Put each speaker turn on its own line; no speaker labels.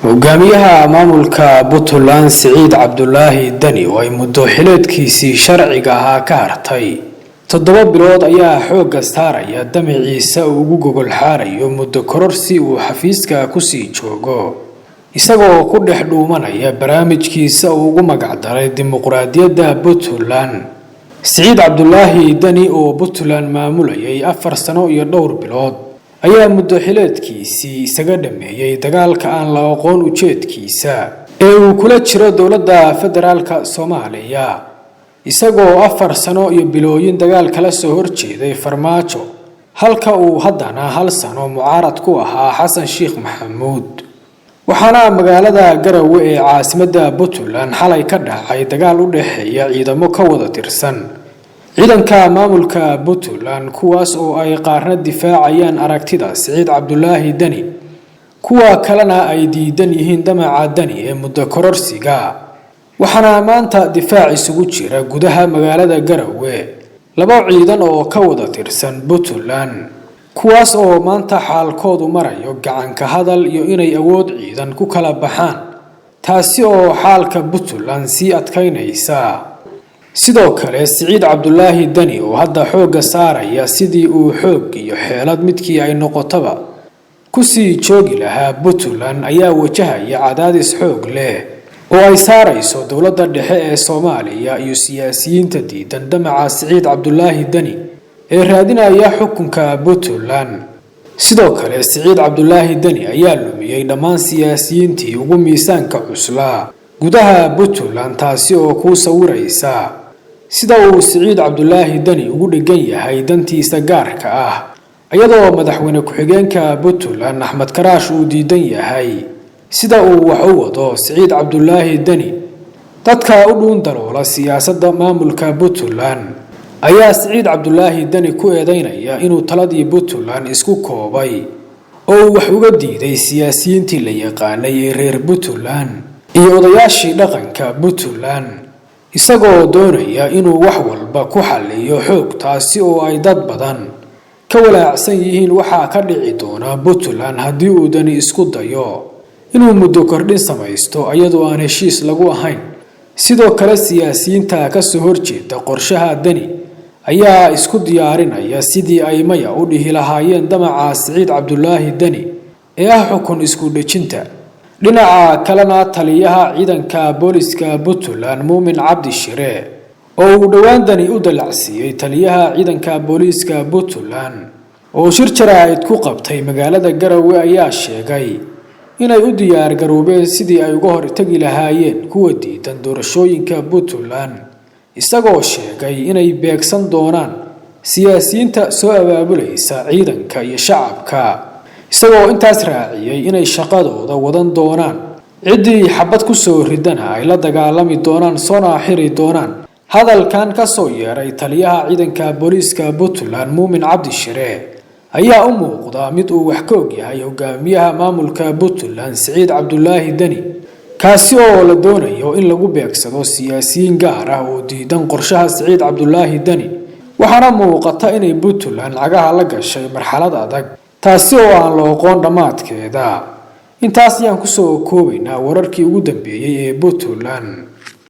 Hogaamiyaha maamulka Puntland Siciid Cabdulaahi Deni oo ay muddo xileedkiisii sharciga ahaa ka hartay 7 bilood ayaa xoogga saaraya damaciisa uu ugu gogol xaarayo muddo kororsi uu xafiiska kusii joogo, isagoo ku dhex dhuumanaya barnaamijkiisa uu ugu magacdaray dimuqraadiyadda Puntland. Siciid Cabdulaahi Deni oo Puntland maamulayay 4 sano iyo dhowr bilood ayaa muddo xileedkiisii isaga dhameeyey dagaalka aan la aqoon ujeedkiisa ee uu kula jiro dowladda federaalka Soomaaliya, isagoo 4 sano iyo bilooyin dagaal kala soo horjeeday Farmaajo, halka uu haddana hal sano mucaarad ku ahaa Xasan Sheekh Maxamuud. Waxaana magaalada Garowe ee caasimadda Puntland xalay ka dhacay dagaal u dhexeeya ciidamo ka wada tirsan ciidanka maamulka Puntland, kuwaas oo ay qaarna difaacayaan aragtida Siciid Cabdulaahi Deni, kuwa kalena ay diidan yihiin damaca Deni ee muddo kororsiga. Waxaana maanta difaac isugu jira gudaha magaalada Garowe laba ciidan oo ka wada tirsan Puntland, kuwaas oo maanta xaalkoodu marayo gacanka hadal iyo inay awood ciidan ku kala baxaan, taasi oo xaalka Puntland sii adkaynaysa. Sidoo kale Siciid Cabdulaahi Deni oo hadda xoogga saaraya sidii uu xoog iyo xeelad midkii ay noqotaba kusii joogi lahaa Puntland ayaa wajahaya cadaadis xoog leh oo ay saarayso dowladda dhexe ee Soomaaliya iyo siyaasiyiinta diidan damaca Siciid Cabdulaahi Deni ee raadinaya xukunka Puntland. Sidoo kale Siciid Cabdulaahi Deni ayaa lumiyey dhammaan siyaasiyiintii ugu miisaanka cuslaa gudaha Puntland, taasi oo kuu sawiraysa sida uu Siciid Cabdulaahi Deni ugu dhegan yahay dantiisa gaarka ah, iyadoo madaxweyne ku-xigeenka Puntland Axmed Karaash uu diidan yahay sida uu wax u wado Siciid Cabdulaahi Deni. Dadka u dhuun daloola siyaasadda maamulka Puntland ayaa Siciid Cabdulaahi Deni ku eedeynaya inuu taladii Puntland isku koobay oo uu wax uga diiday siyaasiyiintii la yaqaanay ee reer Puntland iyo odayaashii dhaqanka Puntland, isagoo doonaya inuu wax walba ku xalliyo xoog, taasi oo ay dad badan ka walaacsan yihiin waxaa ka dhici doona Puntland haddii uu Deni isku dayo inuu muddo kordhin samaysto iyadoo aan heshiis lagu ahayn. Sidoo kale siyaasiyiinta kasoo horjeeda qorshaha Deni ayaa isku diyaarinaya sidii ay maya u dhihi lahaayeen damaca Siciid Cabdulaahi Deni ee ah xukun isku dhejinta. Dhinaca kalena taliyaha ciidanka booliska Puntland Muumin Cabdi Shire oo uu dhowaan Deni u dalacsiiyey taliyaha ciidanka booliiska Puntland oo shir jaraa'id ku qabtay magaalada Garowe ayaa sheegay inay u diyaar garoobeen sidii ay uga hortegi lahaayeen kuwa diidan doorashooyinka Puntland, isagoo sheegay inay beegsan doonaan siyaasiyiinta soo abaabulaysa ciidanka iyo shacabka, isagoo intaas raaciyey inay shaqadooda wadan doonaan, ciddii xabad ku soo ridana ay la dagaalami doonaan soona xiri doonaan. Hadalkan ka soo yeeray taliyaha ciidanka booliiska Puntland Muumin Cabdi Shire ayaa u muuqda mid uu wax ka og yahay hogaamiyaha maamulka Puntland Siciid Cabdulaahi Deni, kaasi oo la doonayo in lagu beegsado siyaasiyiin gaar ah oo diidan qorshaha Siciid Cabdulaahi Deni. Waxaana muuqata inay Puntland cagaha la gashay marxalad adag, taasi oo aan la oqoon dhammaadkeeda. Intaas ayaan kusoo koobaynaa wararkii ugu dambeeyey ee Puntland.